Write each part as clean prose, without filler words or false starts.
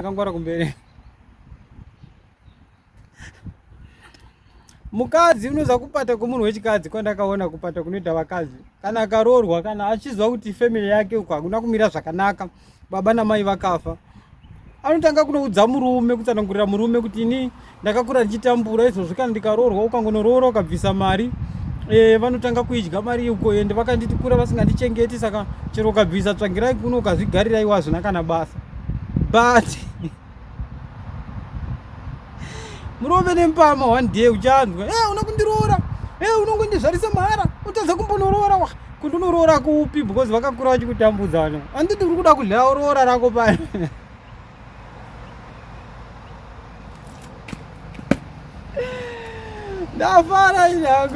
Akangwara kumberi. Mukadzi unoza kupata kwemunhu wechikadzi kwandakaona kupata kunoita vakadzi kana akaroorwa kana achizwa kuti family yake uko hakuna kumira zvakanaka baba namai vakafa anotanga kunoudza murume kutsanangurira murume kuti ini ndakakura ndichitambura izvozvi kana ndikaroorwa ukangonoroora ukabvisa mari e, vanotanga kuidya mari uko ende vakanditi kura vasingandichengeti saka chero ukabvisa tsvangirai kuno ukazvigarira iwo hazvina kana basa but murume nempama one day uchanzwa e eh, una kundiroora e eh, unongondizvarisa mahara utadza kumbonoroora wa kundinoroora kupi because vakakura vachikutambudza vanhu anditi uri kuda kudya roora rako pano ndafara ini hangu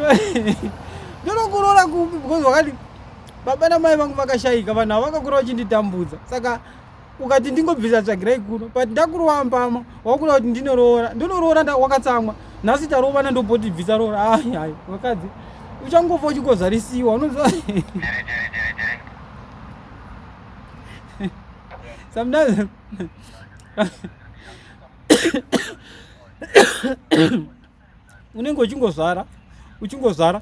ndonokuroora kupi because wakati baba namai vangu vakashaika vanhu ava vakakura vachinditambudza saka ukati ndingobvisa tsvagirai kuno but ndakurova mbama wakuda kuti ndinoroora ndinoroora wakatsamwa nhasi tarovana ndoboti bvisa roora ai ai vakadzi uchangofa uchingozvarisiwa unoziva sometimes unenge uchingozvara uchingozvara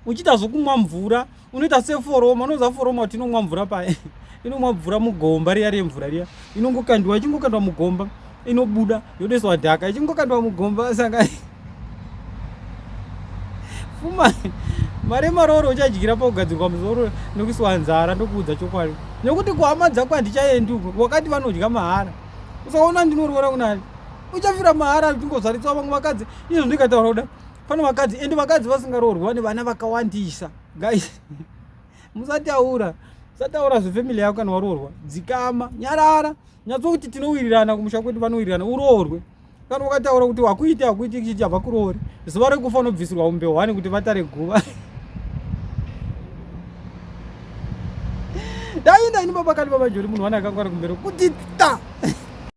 uchiita zvokumwa mvura unoita seforoma unoziva foroma kuti inomwa mvura paye inomwa mvura mugomba riya remvura riya inongokandiwa ichingokandwa mugomba inobuda yodoiswa dhaka ichingokandwa mugomba saka fuma mari yemaroro uchadyira pakugadzirwa musoro nekuiswa nzara ndokuudza chokwadi nekuti kuhama dzako handichaendi uko wakati vanodya mahara usaona ndinoroora kunani uchafira mahara uchingozvaritswa vamwe vakadzi izvo ndikataura kuda pane vakadzi ende vakadzi vasingaroorwi vane vana vakawandisa guys musataura usataura zvefamily yako kana waroorwa dzikama nyarara nyatsokuti tinowirirana kumusha kwedu vanowirirana uroorwe kana ukataura kuti wakuite hakuiti chichi havakuroori zuva rekufa unobvisirwa umbe hwani kuti vatare guva ndaenda ini baba kani baba jori munhu wani akangwara kumberi kuti ta.